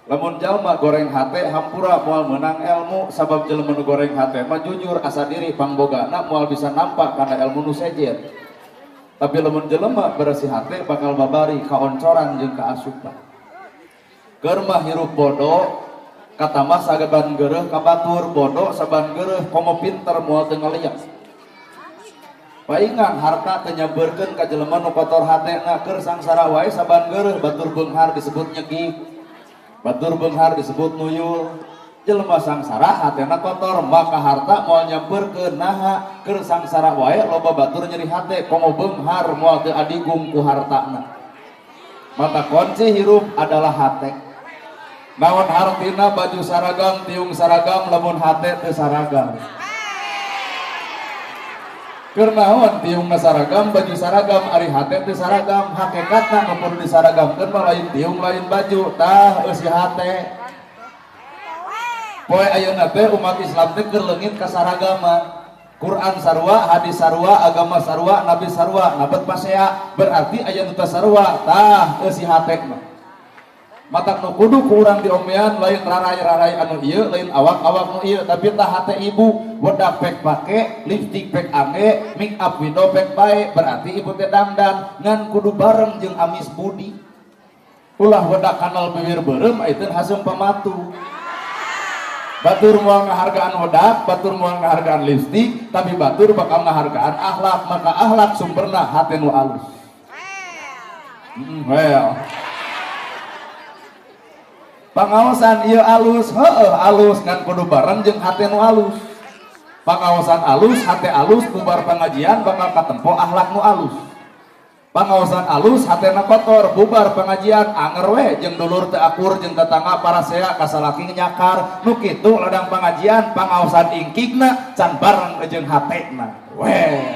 Lamun jalma goreng hate, hampura, moal menang ilmu, sabab jelema nu goreng hate mah jujur asa diri pangbogana moal bisa nampak karena ilmu nu sejen. Tapi lamun jelema bersih hate bakal babari kaoncoran jeung kaasupan. Keur mah hirup bodoh kata mah saban geureuh ka batur, bodoh saban geureuh, komo pinter moal teu ngaliak. Paingan harta teu nyambeurkeun ka jelema nu kotor hatena. Keur sangsara wae saban geureuh, batur beunghar disebut nyegik, batur beunghar disebut nuyul. Jelema sangsara hatena kotor, maka harta moal nyampeurkeun. Naha? Keur sangsara wae loba batur nyeri hate, komo beunghar moal teu adigung ku hartana. Maka kunci hirup adalah hate. Naon hartina baju saragam, tiung saragam, lamun hate teu saragam? Keur naon tiungna saragam, baju saragam, ari hate teu saragam? Hakikatna nu perlu disaragamkeun mah lain tiung, lain baju, tah eusi hate. Poe ayeuna teh umat Islam teh keur leungit kasaragaman. Quran sarua, hadis sarua, agama sarua, nabi sarua, nabet pasea, berarti aya nu teu sarua, tah eusi hate mah. Matak nu kudu ku urang diombean lain rarai-rarai anu ieu, lain awak-awak nu ieu, tapi tah hate ibu. Wedak pek pake, lipstick pek angge, make up window pek bae, berarti ibu teh dangdan, ngan kudu bareng jeung amis budi. Ulah wedak kanal bibir beureum itu haseum pamatu. Batur moal ngahargaan wedak, batur moal ngahargaan lipstick, tapi batur bakal ngahargaan akhlak, maka akhlak sumberna hate nu alus. Well. Pangaosan ieu alus, heueuh alus, ngan kudu bareng jeung hate nu alus. Pangaosan alus, hate alus, bubar pengajian bakal katempo akhlak nu alus. Pangaosan alus, hatena kotor, bubar pengajian anger we jeung dulur teu akur, jeung tetangga parasea, ka salaki nyakar. Nu kitu ladang pengajian, pangaosan ingkikna can bareng jeung hatena. We.